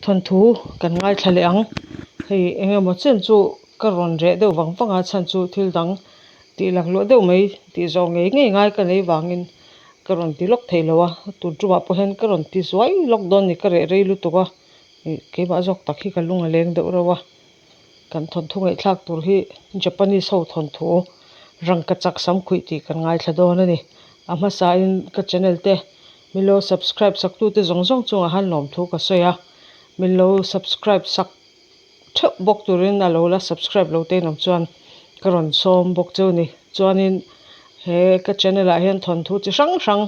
Thawnthu kan ngaithla leh ang. Hei eng emaw chen chu ka rawn reh deuh vang vang a chhan chu thil dang tih laklawh deuh mai tih zawh ngei ngei ngai ka nei vangin ka rawn ti lawk thei lo a. Tun tumah pawh hian ka rawn ti zuai lawk dawn ni ka reh rei lutuk a ih keimah zawk tak hi ka lung a leng deuh reuh a. Kan thawnthu ngaihthlak tur hi Japanese ho thawnthu rangkachak samkhuih tih kan ngaithla dawn a ni. A hmasain ka channel te min lo subscribe sak tute zawng zawng chungah han lawmthu ka sawi a, min lo subscribe sak theuh bawk turin a lo la subscribe lo te inawm chuan ka rawn sawm bawk cheu a ni. Chuanin he ka channel ah hian thawnthu chi hrang hrang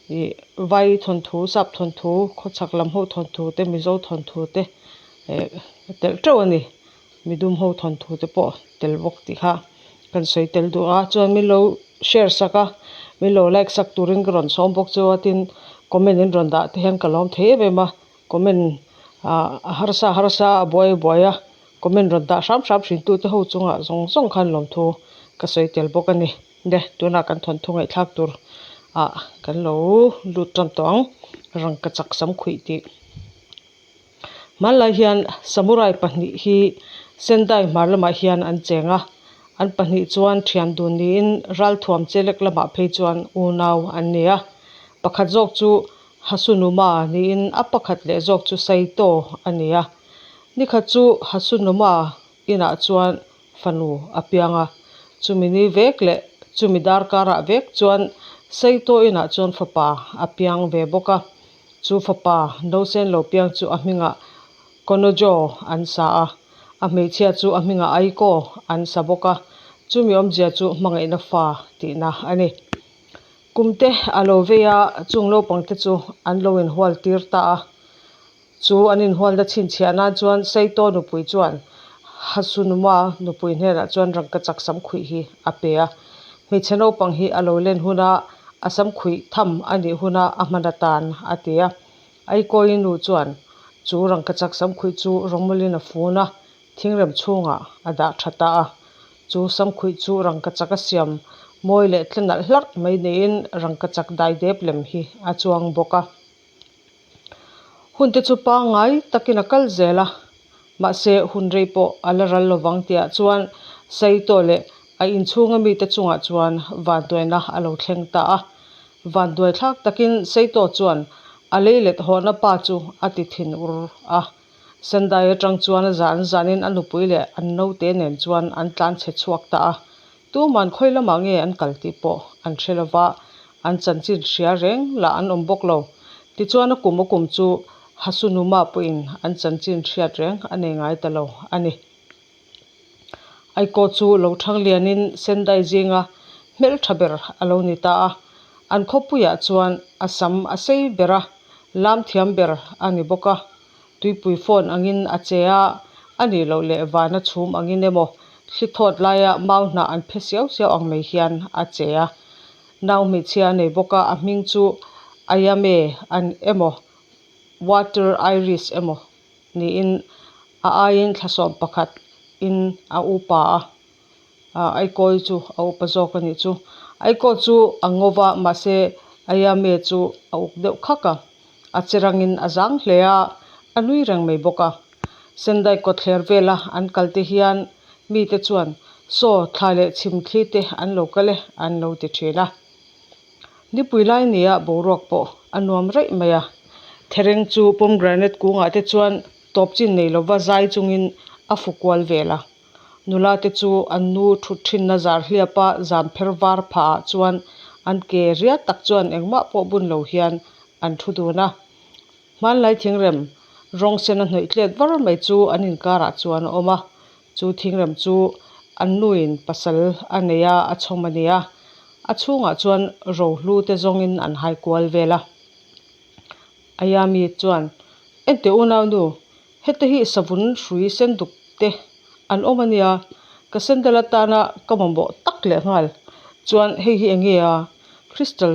ih vai thawnthu, sap thawnthu, khawchhak lam ho thawnthu te, Mizo thawnthu te eh telh teuh a ni. Midum ho thawnthu te pawh tel bawk tih kha kan sawi tel duh a chuan min lo share sak a min lo like sak turin ka rawn sawm bawk chu a tin comment in rawn dah te hian ka lawm thei em em a comment ah a harsa harsa a buai a buai a comment rawn dah hram hram hrin tute ho chungah zawng zawng khan lawmthu ka sawi tel bawk a ni le tunah kan thawnthu ngaihthlak tur ah kan lo lut tan tawh ang rangkachak samkhuih tih. Hmanlai hian samurai pahnih hi Sendai hmar lamah hian an cheng a, an pahnih chuan thian dun niin ralthuam chelek lamah phei chuan unau an ni a. Pakhat zawk chu Hasunuma niin a pakhat leh zawk chu Saito a ni a. Nikhat chu Hasunuma inah chuan fanu a piang a, chumi ni vek leh chumi darkarah vek chuan Saito inah chuan fapa a piang ve bawk a. Chu fapa Nausen lo piang chu a hmingah Konojo an sa a, a hmeichhia chu a hmingah Aiko an sa bawk a, chumi awmzia chu hmangaihna fa tihna a ni. Kumte a lo vei a, chung naupangte chu an lo inhual tir ta a. Chu an inhualna chhinchhiah nan chuan Saito nupui chuan Hasunuma nupui hnenah chuan rangkachak samkhuih hi a pe a. Hmeichhe naupang hi a lo len huna a samkhuih tham a nih huna a hman atan a ti a. Aikawi nu chuan chu rangkachak samkhuih chu rawngmawlin a fun a, thingrem chhungah a dah tha ta a. Chu samkhuih chu rangkachak a siam mawi leh tle nalh hlarh mai niin rangkachak daidep lem hi a chuang bawk a. Hun te chu pangngai takin a kal zel a, mahse hun rei pawh a la ral lovang tihah chuan Saito leh a inchhunga mite chungah chuan vanduaina a lo thleng ta a. Vanduai thlak takin Saito chuan a lei let hawhna pa chu a ti thin ur a. Sendai atang chuan a zan zanin a nupui leh an naute nen chuan an tlan chhe chhuak ta a. Tuman khawi lamah nge an kal tih pawh an hre lo va, an chanchin hria reng lah an awm bawk lo. Tichuan a kum a kum chu Hasunuma pawhin an chanchin hriat reng a nei ngai ta lo a ni. Aiko chu lo thang lianin Sendai zinga hmeltha ber a lo ni ta a, an khawpuiah chuan a sam a sei ber a, lam thiam ber a ni bawk a. Tuipui phone angin a che a, a nih loh leh vana chhum angin emaw thli thawt laia mau hnah an phe siau siau ang mai hian a che a. Nau hmeichhia a nei bawk a, a hming chu Ayame an emaw Water Iris emaw niin a aiin thla sawm pakhat in a upa a. Aikawi chu a upa zawk a nih chu. Aikaw chu a ngo va mahse Ayame chu a uk deuh khak a, a che rangin a zang hle a, a nui reng mai bawk a. Sendai kawtthler vela an kal te hian mite chuan saw thla leh chhim thli te an lo kal e an lo ti thin a. Nipui lai nia boruak pawh a nuam raih mai a, thereng chu pomegranate kungah te chuan tawp chin nei lova zai chungin a fu kual vel a. Nula te chu an nu thut thinna zar hliap a zam pher var phah ah chuan an ke riat tak chuan engmah pawh bun lo hian an thu dun a. Hmanlai thingrem rawng sen a hnawih tlet var mai chu an inkarah chuan a awm a, chu thingrem chu an nuin pasal a nei a, a chhawm a ni a, a chhungah chuan rohlu te zawngin an hai kual vel a. Ayami chuan, Enteh unaunu, Heta hi savun hrui senduk te an awm a nia, ka sandal atana ka mamawh tak leh nghal chuan hei hi eng nge a, Crystal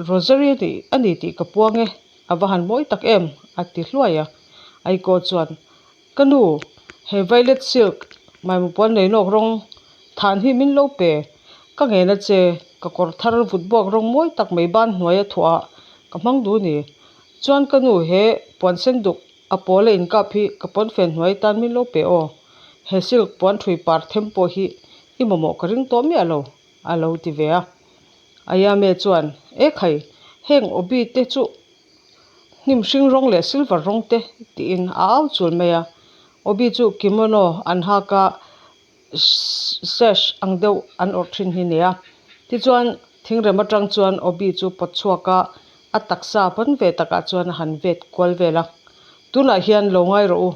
Rosary a nih a ni tih ka puang e, a va han mawi tak em a ti hluai a. Aiko chuan, Ka nu, he violet silk maimapuan nei nawk rawng than hi min lo pe, ka ngen a che, ka kawr thar vut buak rawng mawi tak mai ban hnuai a thuah ka hmang duh a ni. Chuan ka nu he puan senduk. A pawl a inkap hi ka pawnfen hnuai tan min lo pe aw. He silk puan ṭhui par them pawh hi i mamawh ka ring tawh miah lo, a lo ti ve a. Ayame chuan, E khai, heng obi te chu hnim hring rawng leh silver rawng te tiin a au chul mai a. Obi chu kimono an hak a, sash ang deuh an awrh thin hi nia. Tichuan, thingrem atang chuan obi chu pawt chhuak a, a taksa pawn ve takah chuan a han vet kual vel a. Tunah hian lo ngai rawh u,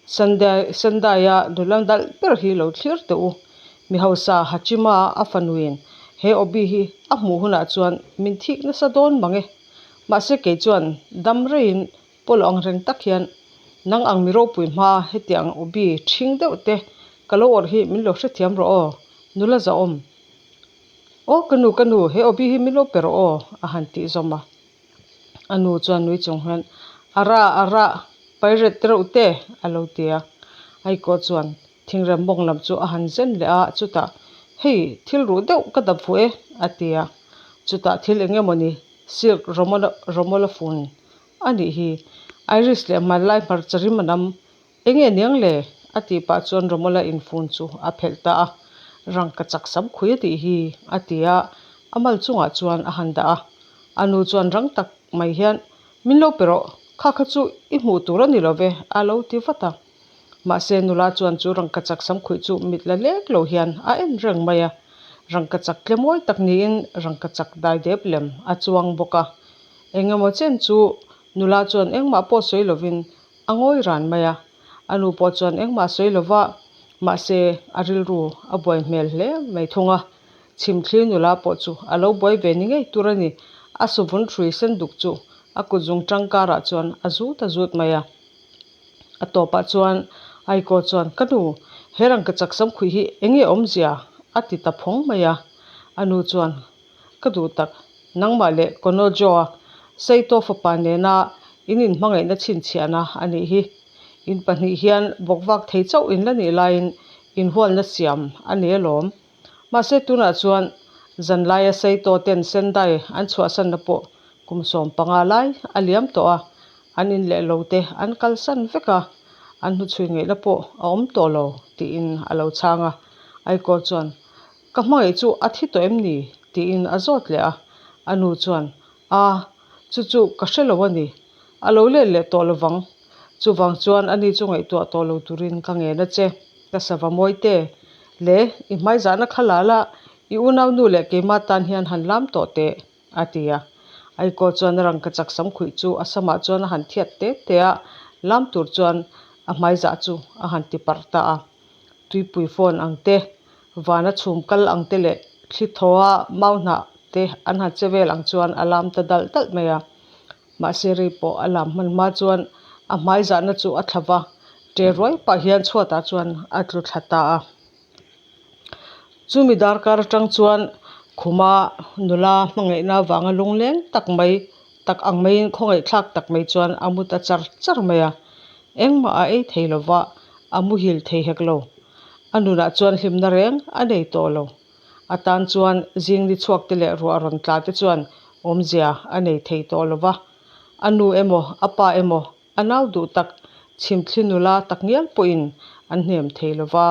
Sendai Sendai-a nula dalh ber hi lo thlir teh u. Mi hausa Hachima a fanuin he obi hi a hmuh hunah chuan min thik nasa dawn mang e. Mahse kei chuan dam reiin pawlawh ang reng tak hian nang ang mi ropui hma hetiang obi ṭhing deuh te ka lo awrh hi min lo hrethiam rawh aw, nula zahawm. Aw ka nu ka nu he obi hi min lo pe rawh aw a han tih zawm a. A nu chuan nui chung hian, A ra, a ra, pirate te reuh te, a lo ti a. Aiko chuan thingrem mawng lam chu a han zen leh a, chutah, Hei, thil ruh deuh ka dap fuh e, a ti a. Chutah thil eng emawni silk rawmawla rawmawla fun a nih hi. Iris leh hmanlai hmarcha rim a nam Enge niang le? a tih pah chuan Romola infun chu a phelh ta a, Rangka chak sam khui a tih hi, a ti a, a mal chungah chuan a han dah a. A nu chuan rang tak mai hian, Min lo pe rawh, kha kha chu i hmuh tur a ni lo ve, a lo ti vat a. Mahse nula chuan chu rangka chak sam khuih chu mit la lek lo hian a en reng mai a. Rangka chak tle mawi tak niin rangka chak daidep lem a chuang bawk a. Engemaw chen chu nula chuan engmah pawh sawi lovin A ngawi ran mai a, a nu pawh chuan engmah sawi lo va, mahse a rilru a buai hmel hle mai thung a. Chhimthli nula pawh chu a lo buai ve ni ngei tur a ni, a suvun hrui sen duk chu a kut zung tangkarah chuan a zut a zut mai a. A tawpah chuan Aiko chuan, Ka nu, he rangkachak samkhuih hi eng nge awmzia? a ti ta phawng mai a. A nu chuan, Ka duh tak, nangmah leh Konojoa Saito fapa nena in inhmangaihna chhinchhiahna a nih hi. In pahnih hian bawkvak thei chauh in la nih laiin inhualna siam a ni alawm. Mahse tunah chuan zanlaia Saito ten Sendai an chhuahsanna pawh kum 15 lai a liam tawh a, an in leh lo te an kalsan vek a, an hnuchhui ngaihna pawh a awm tawh lo tiin a lo chhang a. Aikaw chuan Ka hmangaih chu a thi tawh em ni? tiin a zawt leh a. A nu chuan, A, chu chu ka hre lo a ni. A lo let leh tawh lovang. Chuvang chuan ani chu ngaihtuah tawh lo turin ka ngen a che. Ka sava mawi te. Le, i hmaizahna kha la la, i unau nu leh keimah tan hian han lam tawh teh, a ti a. Aikaw chuan a rangkachak sam khuih chu a samah chuan a han thiat te te a, lam tur chuan a hmaizah chu a han ti parh ta a. Tuipui phone ang te, vana chhum kal ang te leh thli thaw a mau hnah te an han che vel ang chuan a lam ta dalh dalh mai a. Mahse rei pawh a lam hman hma chuan a hmai zahna chu a thla va, ṭe ruai pah hian chhuatah chuan a tlu thla ta a. Chumi darkar atang chuan khuma nula hmangaihna vanga lungleng tak mai tak ang maiin khawngaihthlak tak mai chuan a mu ta char char mai a. Engmah a ei thei lo va, a muhil thei hek lo. A nunah chuan hlimna reng a nei tawh lo. A tan chuan zing ni chhuak te leh ruah rawn tla te chuan awmzia a nei thei tawh lo va. A nu emaw, a pa emaw, a nau duh tak chhimthli nula tak ngial pawhin an hnem thei lo va.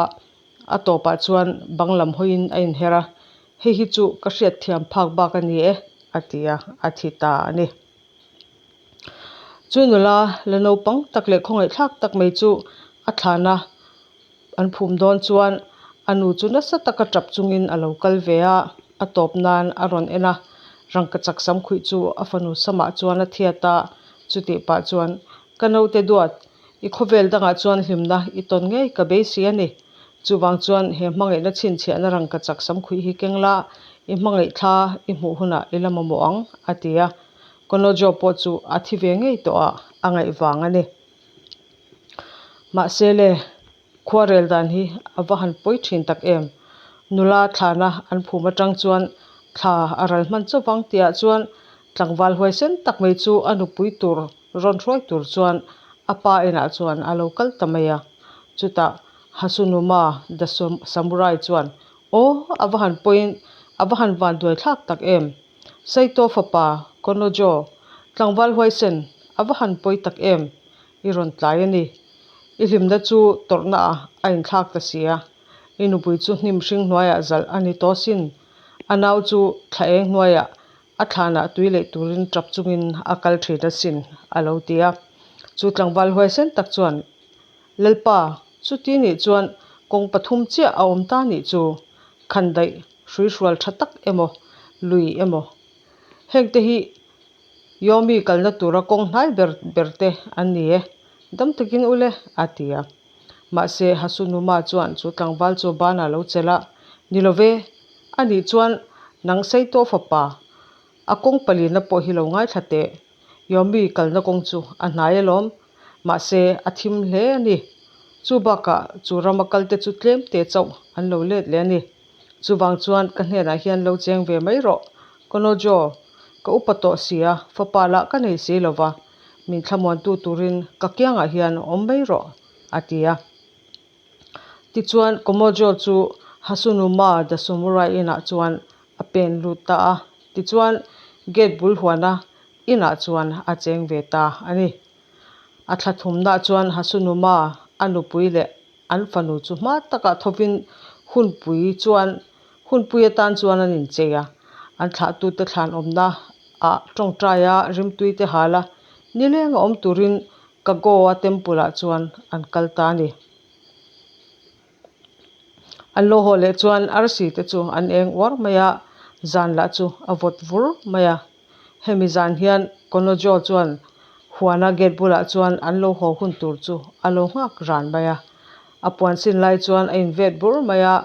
A tawpah chuan bang lam hawiin a inher a, Hei hi chu ka hriatthiam phak bak a ni e, a ti a, a thi ta a ni. Chu nula la naupang tak leh khawngaihthlak tak mai chu a thlana an phum dawn chuan a nu chu nasa taka tap chungin a lo kal ve a, a tawp nan a rawn en a, rangkachak sam khuih chu a fanu samah chuan a thiat a, chutih pah chuan ka naute duat i khawvel dangah chuan hlimna i tawn ngei ka beisei a ni. Chuvang chuan he hmangaihna chhinchhiahna rangkachak sam khuih hi keng la, i hmangaih thla i hmuh hunah i la mamawh ang, a ti a. Konojo pawh chu a thi ve ngei tawh a, a ngaih vang a ni. Mahse le, khuarel dan hi a va han pawi thin tak em. Nula thlana an phum atang chuan thla a ral hman chawp ang tihah chuan tlangval huaisen tak mai chu a nupui tur rawn hruai tur chuan a pa inah chuan a lo kal ta mai a. Chutah Hasunuma the Samurai chuan, Aw, a va han pawiin a va han vanduai thlak tak em! Saito fapa Konojo, tlangval huaisen, a va han pawi tak em! I rawn tlai a ni. I hlimna chu tawrhna ah a inthlak ta si a. I nupui chu hnim hring hnuaiah zalh a ni tawh asin. A nau chu thla eng hnuaiah a thlanah tui leih turin tap chungin a kal thin asin, a lo ti a. Chu tlangval huaisen tak chuan, Lalpa, chuti nih chuan kawng pathum chiah a awm ta nih chu, khandaih hruihrual tha tak emaw, lui emaw. Hengte hi Yomi kalna tura kawng hnai ber ber te an ni e, dam takin ule, a ti a. Mahse, Hasunuma chuan chu tlangval chu banah lo chelh a, Ni lo ve, anih chuan nang Saito fapa, a kawng palina pawh hi lo ngaithla teh. Yomi kalna kawng chu a hnai alawm, mahse a thim hle a ni. Chu bakah chu rama kalte chu tlem te chauh an lo let leh a ni. Chuvang chuan ka hnenah hian lo cheng ve mai rawh, Konojo, ka upa tawh si a, fapa lah ka nei si lo va, min thlamuantu turin ka kiangah hian awm mai rawh, a ti a. Tichuan Komojo chu Hasunuma the Samurai inah chuan a pen lut ta a, tichuan gate bul huana inah chuan a cheng ve ta a ni. A thla thumnah chuan Hasunuma a nupui leh An fanu chu hma takah thovin hunpui chuan hunpui atan chuan an inchei a, an thlahtute thlan awmna ah tawngtaia rimtui te hal a, nileng a awm turin Kagoa temple ah chuan an kal ta a ni. An lo haw leh chuan arsi te chu an eng uar mai a, zan lah chu a vawt vur mai a. Hemi zan hian Konojo chuan huana gate bulah chuan an lo haw hun tur chu a lo nghak ran mai a. A puan sin lai chuan a invet bur mai a,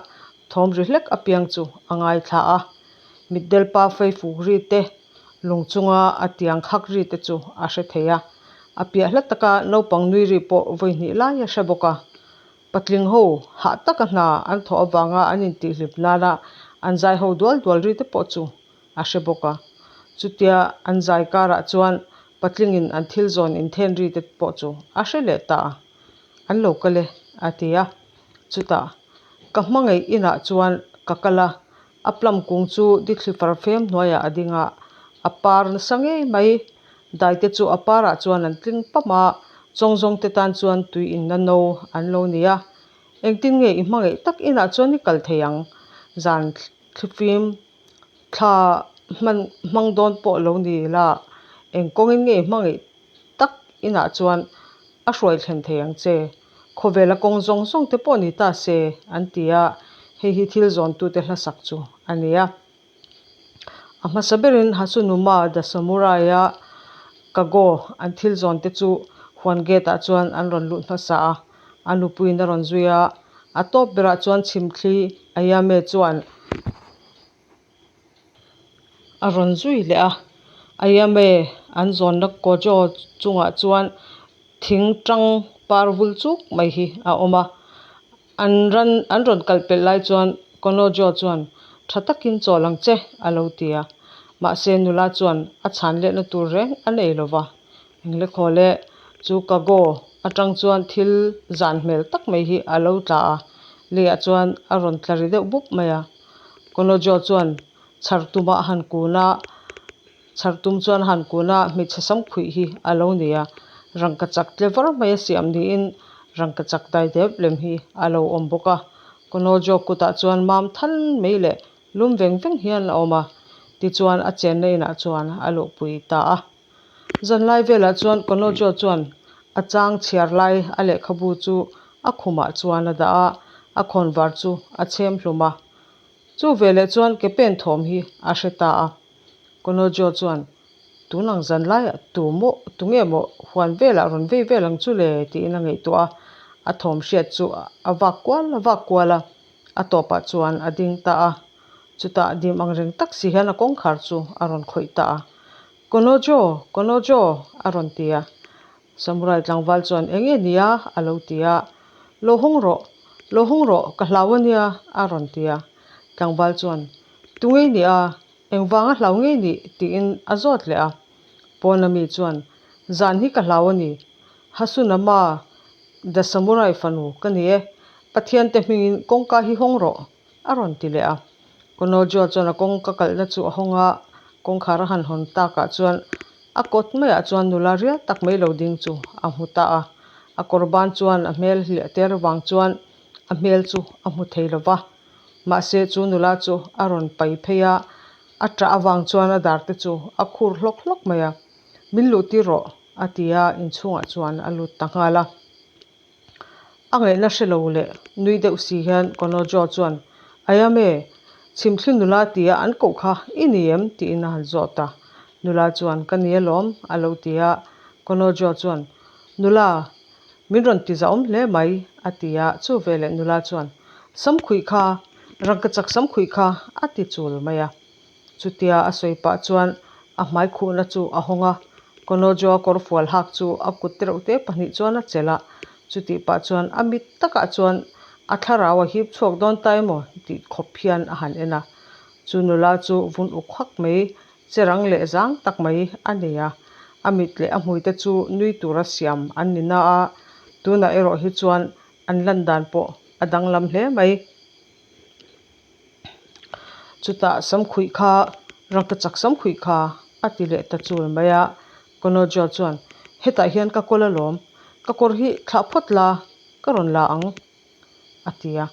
thawm ri hlek apiang chu a ngaithla a. Mitdel pa feifuk ri te, lung chunga a tiang khak ri te chu a hre thei a. A piah hla taka naupang nui ri pawh vawi hnih lai a hre bawk a. Patling ho hah taka hna an thawh avanga an intihhlip nana an zai ho dual dual ri te pawh chu a hre bawk a. Chutia an zai karah chuan patlingin an thil zawn inthen ri te pawh chu a hre leh ta a, An lo kal e, a ti a. Chutah ka hmangaih inah chuan ka kal a, a plum kung chu dithli far fem hnuaiah a ding a, a par nasa ngei mai. Dai te chu a parah chuan an tling pam a, chawngzawng te tan chuan tui inna no an lo ni a. Engtin nge i hmangaih tak inah chuan i kal thei ang? Zan thlifim Thla hman hmang dawn pawh lo ni la, eng kawngin nge hmangaih tak inah chuan a hruai thlen thei ang che? Khawvela kawng zawng zawng te pawh ni ta se, an ti a, hei hi thil zawntute hlasak chu a ni a. A hmasa berin Hasunuma the Samurai-a Kago an thil zawnte chu huan gate-ah chuan an rawn lut hmasa a, a nupuiin a rawn zui a, a tawp berah chuan chhimthli Ayame chuan a rawn zui leh a, Ayame an zawnna Kojo chungah chuan thing tang par vul chuk mai hi a awm a, an ran an rawn kal pelh lai chuan Konojo chuan tha takin chawl ang che a lo ti a, mahse nula chuan a chhan lehna tur reng a nei lo va. Englekhawle chu Kago atang chuan thil zan hmel tak mai hi a lo tla a, leiah chuan a rawn tla ri deuh bup mai a. Konojo chuan chhar tuma a han kun a, chhar tum chuan a han kun a, hmeichhe sam khuih hi a lo ni a, rangkachak tle var mai a siam niin rangkachak dai dep lem hi a lo awm bawk a. Konojo kutah chuan mam than mai leh lum veng veng hian a awm a, tichuan a chenna inah chuan a luhpui ta a. Zanlai velah chuan Konojo chuan a chang chhiar lai a lehkhabu chu a khumah chuan a dah a, a khawnvar chu a chhem hlum a. Chu veleh chuan ke pen thawm hi a hre ta a. Konojo chuan, Tun ang zanlaiah tu maw, tunge maw huan velah rawn vei vel ang chu le? tiin a ngaihtuah a. A thawm hriat chu a vak kual a vak kual a, a tawpah chuan a ding ta a. Chutah dim ang reng tak si hian a kawngkhar chu a rawn khawih ta a. Konojo! Konojo! a rawn ti a. Samurai tlangval chuan, Eng nge nia? a lo ti a. Lo hawng rawh! Lo hawng rawh! Ka hlau a nia! a rawn ti a. Tlangval chuan, Tu ngei nia? Engvanga hlau ngei nih? tiin a zawt leh a. Pawna mi chuan, Zan hi ka hlau a ni. Hasunama, the Samurai fanu ka ni e. Pathiante hmingin kawngka hi hawng rawh! A rawn ti leh a. Konojo chuan a kawngka kalhna chu a hawng a, kawngkhar a han hawn takah chuan A kawt maiah chuan nula rial tak mai lo ding chu a hmu ta a. A kawr ban chuan a hmel hliah ter vang chuan a hmel chu a hmu thei lo va. Mahse chu nula chu a rawn pai phei a, a ṭah avang chuan a dar te chu a khur hlawk hlawk mai a. Min luh tir rawh a ti a, inchhungah chuan a lut ta nghal a. A ngaihna hre lo leh nui deuh si hian Konojo chuan, Ayame, chhimthli nula tia an koh kha i ni em? tiin a han zawt a. Nula chuan, Ka ni alawm, a lo ti a. Konojo chuan, Nula, min rawn ti zahawm hle mai, a ti a. Chu veleh nula chuan, Samkhuih kha, rangkachak samkhuih kha, a ti chul mai a. Chutia a sawi pah chuan a hmai khuhna chu a hawng a, Konojoa kawrfual hak chu a kut tereuhte pahnih chuan a chelh a, chutih pah chuan a mit takah chuan a thlarau a hip chhuak dawn ta emaw tih khawp hian a han en a. Chu nula chu vun uk hak mai, che rang leh zang tak mai a nei a, a mit leh a hmuite chu nui tura siam an ni na a, tunah erawh hi chuan an lan dan pawh a danglam hle mai. Chutah samkhuih kha rangkachak samkhuih kha a ti leh ta chul mai a, Konojo chuan hetah hian ka kawl alawm, ka kawr hi thlah phawt la ka rawn la ang a ti a.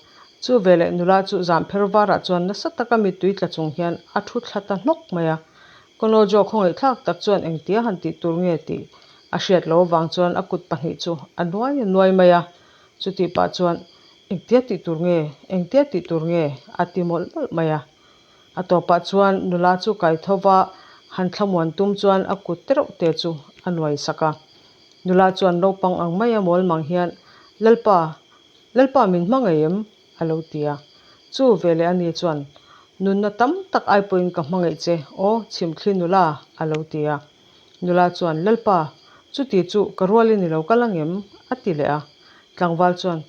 Chu veleh nula chu zan pher varah chuan nasa taka mittui tla chung hian a thu thla ta hnawk mai a. Konojo khawngaihthlak tak chuan engtia han tih tur nge tih a hriat loh avang chuan a kut pahnih chu a nuai a nuai mai a. Chutih pah chuan Engtia tih tur nge? Engtia tih tur nge? a ti mawlh mawlh mai a. A tawpah chuan nula chu kai tho va, han thlamuan tum chuan a kut tereuh te chu a nuai sak a. Nula chuan naupang ang maia mawl mang hian, Lalpa, Lalpa min hma ngei em? a lo ti a. Chu veleh ani chuan, Nunna tam tak ai pawhin ka hma ngeih che, aw chhimthli nula, a lo ti a. Nula chuan, Lalpa, chuti chu ka rualin i lo kal angem? a ti leh a. Tlangval chuan,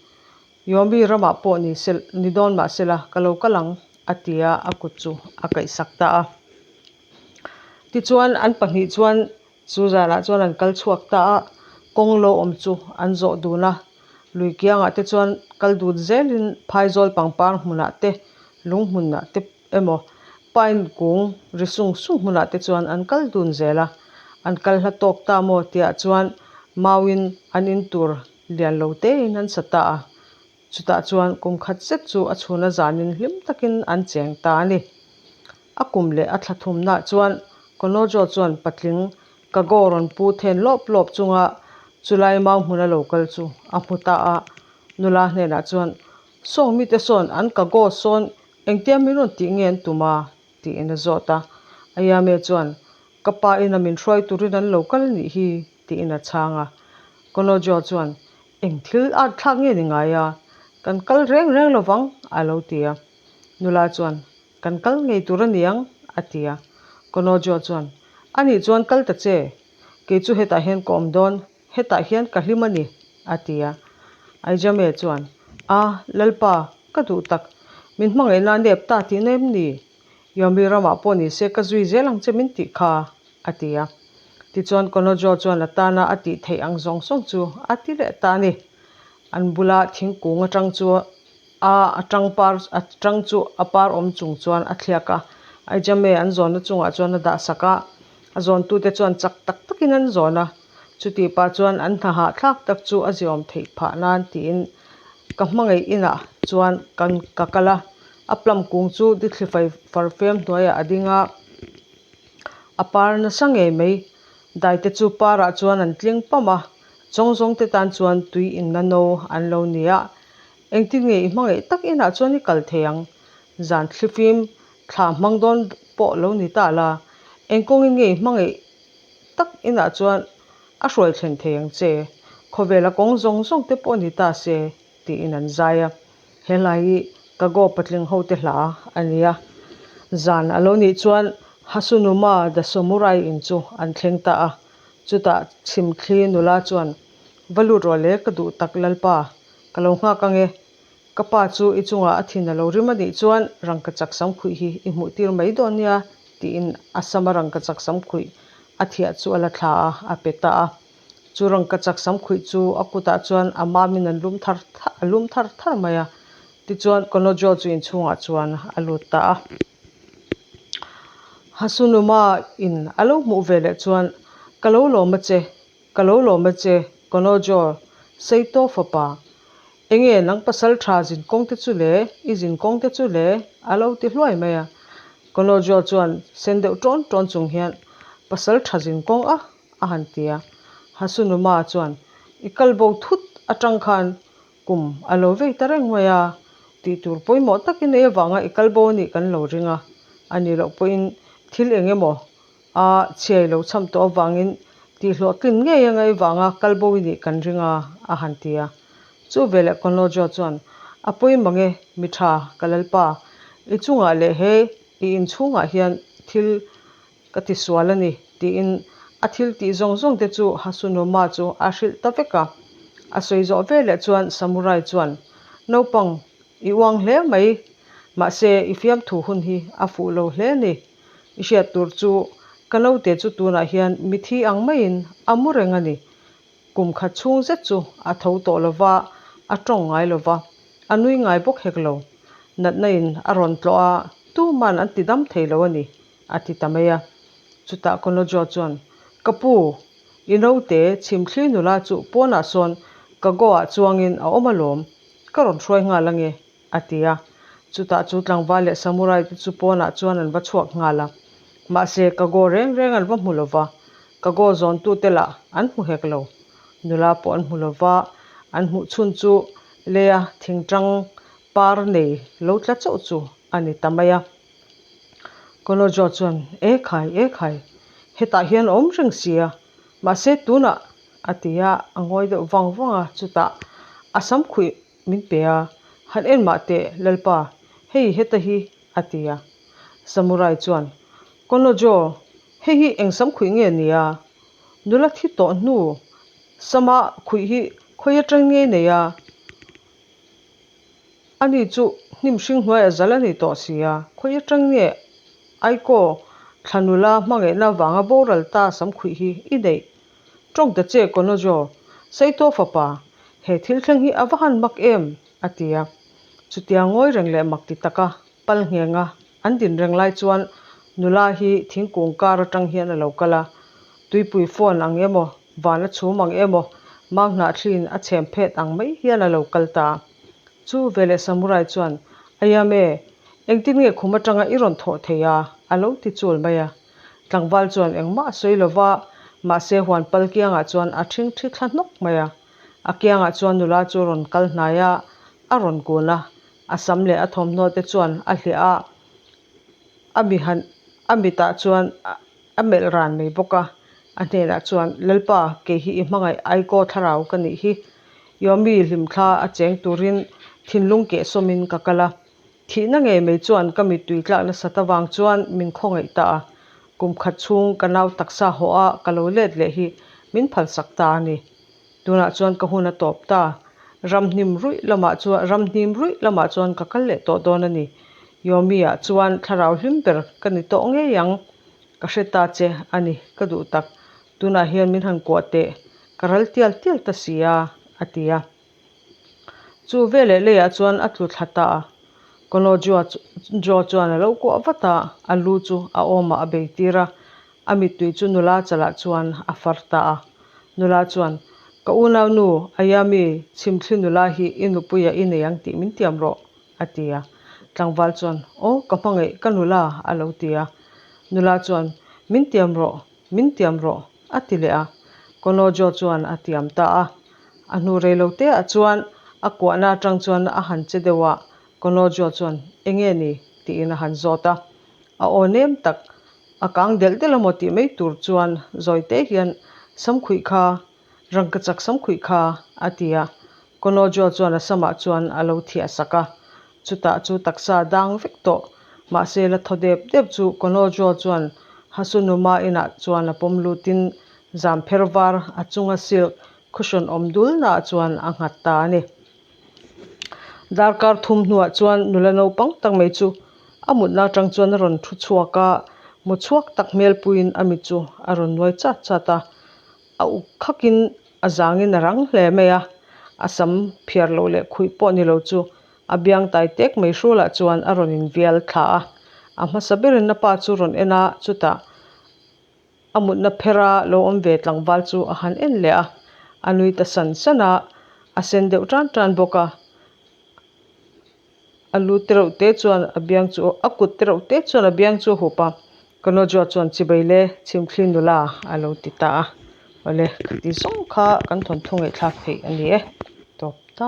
Yomi ramah pawh ni se, ni dawn mah sela, ka lo kal ang, a ti a, a kut chu a kaihsak ta a. Tichuan, an pahnih chuan chu zanah chuan an kal chhuak ta a, kawng lo awm chu an zawh dun a. Lui kiangah te chuan kal dun zelin phaizawl pangpar hmunah te, lung hmunah te emaw pine kung ri sung sung hmunah te chuan an kal dun zel a. An kal hla tawk ta maw tihah chuan mauin an in tur lian lo tein an sa ta a. Chutah chuan kum khat zet chu a chhuna zanin hlim takin an cheng ta a ni. A kum leh a thla thumnaah chuan Konojo chuan patling Kago rawn pu then lawp lawp chunga chulai mau hmuna lo kal chu a hmu ta a. Nula hnenah chuan, Sawng mite sawn an Kago sawn Engtia min rawn tih nge an tum a? tiin a zawt a. Ayame chuan, Ka pa ina min hruai turin an lo kal anih hi, tiin a chhang a. Konojo chuan, Eng thil at thlak nge ni ngai a? Kan kal reng reng lo vang, a lo ti a. Nula chuan, Kan kal ngei tur a ni ang, a ti a. Konojo chuan, Anih chuan kal ta che, kei chu hetah hian ka awm dawn, Hetah hian ka hlim a ni, a ti a. Aijame chuan, A, Lalpa, ka duh tak. Min hmangaihna a nep ta tihna em ni? Yomi ramah pawh ni se ka zui zel ang che min tih kha, a ti a. Tichuan Konojo chuan a tana a tih theih ang zawng zawng chu a ti leh ta a ni. An bula thingkung atang chu a a tang par a tang chu a par awm chung chuan a thliak a. Aijame an zawnna chungah chuan a dah sak a. A zawntute chuan chak tak takin an zawn a. Chutih pah chuan an hna hahthlak tak chu a ziawm theih phah nan tiin ka hmangaih inah chuan kan ka kal a. A plum kung chu dithli fai farfem hnuaiah a ding a, a par nasa ngei mai. Daite chu parah chuan an tling pam a, chawng zawng te tan chuan tui inna no an lo ni a. Engtin nge i hmangaih tak inah chuan i kal thei ang? Zan thlifim thla hmang dawn pawh lo ni ta la, eng kawngin nge i hmangaih tak inah chuan a hruai thlen thei ang che, khawvela kawng zawng zawng te pawh ni ta se tiin an zai a. He hla hi Kago patling ho te hla a ni a. Zan a lo nih chuan Hasunuma the Samurai in chu an thleng ta a. Chutah chhimthli nula chuan, Va lut rawh le, ka duh tak Lalpa, ka lo nghak ange. Ka pa chu i chungah a thin a lo rim a nih chuan rangkachak samkhuih hi i hmuh tir mai dawn nia tiin a sama rangkachak samkhuih a thiah chu a la thla a, a pe ta a. Chu rangkachak samkhuih chu a kutah chuan a mamin an lum thar thar a lum thar thar mai a. Tichuan Konojo chu inchhungah chuan a lut ta a. Hasunuma in a lo hmuh ve leh chuan Ka lo lawm a che, ka lo lawm a che, Konojo, Saito fapa. Enge nang pasal tha zinkawng te chu le, i zinkawng te chu le? a lo ti hluai mai a. Konojo chuan sen deuh tawn tawn chung hian, Pasal tha zinkawng a? a han ti a. Hasunuma chuan, I kal bo thut atang khan kum a lo vei ta reng mai a, tih tur pawimawh takin ei avanga i kal bo a nih kan lo ring a, a nih loh pawhin thil eng emaw a chhiai lo cham tawh avangin tih hlawhtlin ngei a ngaih vanga kal bo i nih kan ring a, a han ti a. Chu veleh Konojo chuan, A pawi mang e, mi tha, ka lalpa, i chungah leh he i inchhungah hian thil ka ti sual a ni, tiin a thil tih zawng zawng te chu Hasunuma chu a hrilh ta vek a. A sawi zawh veleh chuan Samurai chuan, Naupang, i uang hle mai, mahse i fiamthu hun hi a fuh lo hle a ni. I hriat tur chu ka naute chu tunah hian mithi ang maiin a mu reng a ni. Kum khat chhung zet chu a tho tawh lo va, a tawng ngai lo va, a nui ngai bawk hek lo. Natna in a rawn tlawh a, tuman an ti dam thei lo a ni, a ti ta mai a. Chutah Konojo chuan, Ka pu, i naute chhimthli nula chu pawnah sawn ka goa chuangin a awm alawm, ka rawn hruai nghal ange, a ti a. Chutah chu tlangval leh samurai te chu pawnah chuan an va chhuak nghal a. Mahse, ka go reng reng an va hmu lo va, ka go zawntute lah an hmu hek lo. Nula pawh an hmu lo va, an hmuh chhun chu leia thingtang par nei lo tla chauh chu a ni ta mai a. Konojo chuan, E khai, e khai, hetah hian a awm reng si a, mahse tunah a ti a, a ngawi deuh vang vang a, chutah a sam khuih Min pe a, han en mah teh Lalpa, hei heta hi, a ti a. Samurai chuan, Konojo, hei hi eng sam khuih nge nia? Nula thi tawh hnu sama khuih hi khawi atang nge nei a? Ani chu hnim hring hnuaiah zal a ni tawh si a, khawi atang nge Aiko thla nula hmangaihna vanga boral ta sam khuih hi i neih? Tawng ta che Konojo, Saito fapa, he thil thleng hi a va han mak em? a ti a. Chutia ngawi reng leh mak ti taka pal nghenga an din reng lai chuan nula hi thingkung kar atang hian a lo kal a. Tuipui phone ang emaw, van a chhum ang emaw, mang hnah thliin a chhem phet ang mai hian a lo kal ta. Chu veleh Samurai chuan, Ayame, engtin nge khum atanga i rawn thawh thei a? a lo ti chul mai a. Tlangval chuan engmah a sawi lo va, mahse huan pal kiangah chuan a ṭhing ṭhi thla hnawk mai a. A kiangah chuan nula chu a rawn kal hnai a, a rawn kun a, a sam leh a thawmhnaw te chuan a hliah a, a mi han a mitah chuan a melh ran mai bawk a. A hnenah chuan, Lalpa, kei hi i hmangaih Aiko thlarau ka nih hi. Yomi hlimthla a cheng turin thinlung kehsawmin ka kal a. Thihna ngei mai chuan ka mittui tlak nasat avang chuan min khawngaih ta a, kum khat chhung ka nau taksa haw a ka lo let leh hi min phalsak ta a ni. Tunah chuan ka hun a tawp ta, ramhnim ruih lamah chuan ramhnim ruih lamah chuan ka kal leh tawh dawn a ni. Yomi-ah chuan thlarau hlim ber ka ni tawh ngei ang, ka hre ta che a ni ka duh tak, tunah hian min han kuah teh, ka ral tial tial ta si a, a ti a. Chu veleh leiah chuan a tlu thla ta a, Konojoa chuan a lo kuah vat a, a lu chu a awmah a bei tir a, a mittui chu nula chalah chuan a far ta a. Nula chuan, Ka unaunu Ayami, chhimthli nula hi i nupuia i nei ang tih min tiam rawh, a ti a. Tlangval chuan, Aw, ka hmangaih ka nula, a lo ti a. Nula chuan, Min tiam rawh, Min tiam rawh, a ti leh a. Konojo chuan a tiam ta a. A hnu rei lo te ah chuan a kuahna atang chuan a han che deuh a, Konojo chuan, Enge ni? tiin a han zawt a. A aw nem tak, a kang delh delh amaw tih mai tur chuan zawi te hian, Samkhuih kha, rangkachak samkhuih kha, a ti a. Konojo chuan a samah chuan a lo thiah sak a. Chutah chu taksa dang vek tawh. Mahse la thaw dep dep chu Konojo chuan Hasunuma inah chuan a pawm lutin zam pher var a chunga silk cushion awm dulnaah chuan a nghat ta a ni. Darkar thum hnuah chuan nula naupang tak mai chu a mutna atang chuan a rawn thu chhuak a, mu chhuak tak hmel puiin a mit chu a rawn nuai chat chat a. A uk khakin a zangin a rang hle mai a, a sam phiar loh leh khuih pawh ni lo chu a biang tai tek mai hrualah chuan a rawn invial thla a. A hmasa berin a pa chu rawn en a, chutah A mutna phera lo awm ve tlangval chu a han en leh a, a nui ta san san a, a sen deuh tan tan bawk a. A lu te reuh te chuan a biang chu a kut te reuh te chuan a biang chu a hup a, Kanaw chuan chibai le chhimthli nula a lo ti ta a, awle khati zawng kha kan thawnthu ngaihthlak theih a ni e, tawp ta.